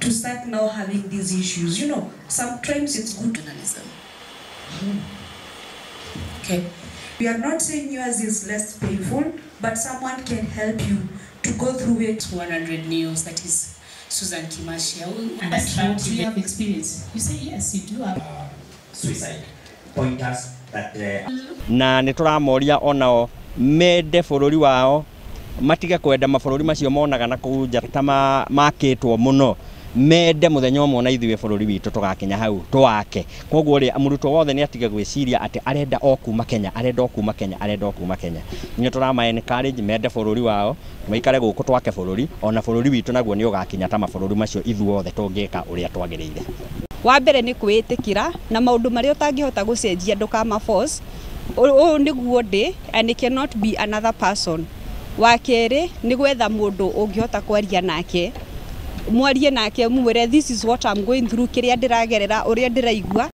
To start now having these issues. Sometimes it's good. Journalism. Okay. We are not saying yours is less painful, but someone can help you to go through it. 100 News, that is Susan Kimacia. And do you have experience? You say yes, you do have. Suicide pointers that Na nĩ tũramoria onao mende bũrũri wao, matige kwenda mabũrũri macio monaga na kũu nja ta makĩtwo mũno, mende mũthenya ũmwe na ithuĩ bũrũri witũ tũgakinya hau twake. Koguo rĩ, mũrutwo wothe nĩ atige gwĩciria atĩ arenda o kuma Kenya, arenda o kuma Kenya, arenda o kuma Kenya. Nĩ tũrama encourage mende bũrũri wao, maikare gũkũ twake bũrũri, ona bũrũri witũ naguo nĩ ũgakinya ta mabũrũri macio ithuothe tũngĩka ũrĩa twagĩrĩire. Wa mbere nĩ kwĩĩtĩkĩra na maũndũ marĩa ũtangĩhota gũcenjia ndũkama force. Ũyũ nĩguo ndĩ and it cannot be another person. Wa kerĩ nĩ gwetha mũndũ ũngĩhota kwaria nake, mwarie nake, mumwĩre, "This is what I'm going through," kĩrĩa ndĩragerera, ũrĩa ndĩraigua.